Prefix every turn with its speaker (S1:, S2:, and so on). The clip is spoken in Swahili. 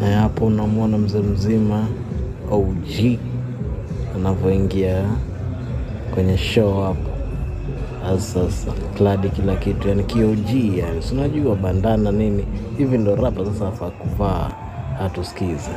S1: Hapo unamwona mzee mzima OG anavyoingia kwenye show hapo. Sasa kladi kila kitu, yani KOG, yani si unajua bandana nini hivi, ndo rapa sasa afaa kuvaa, hatusikize.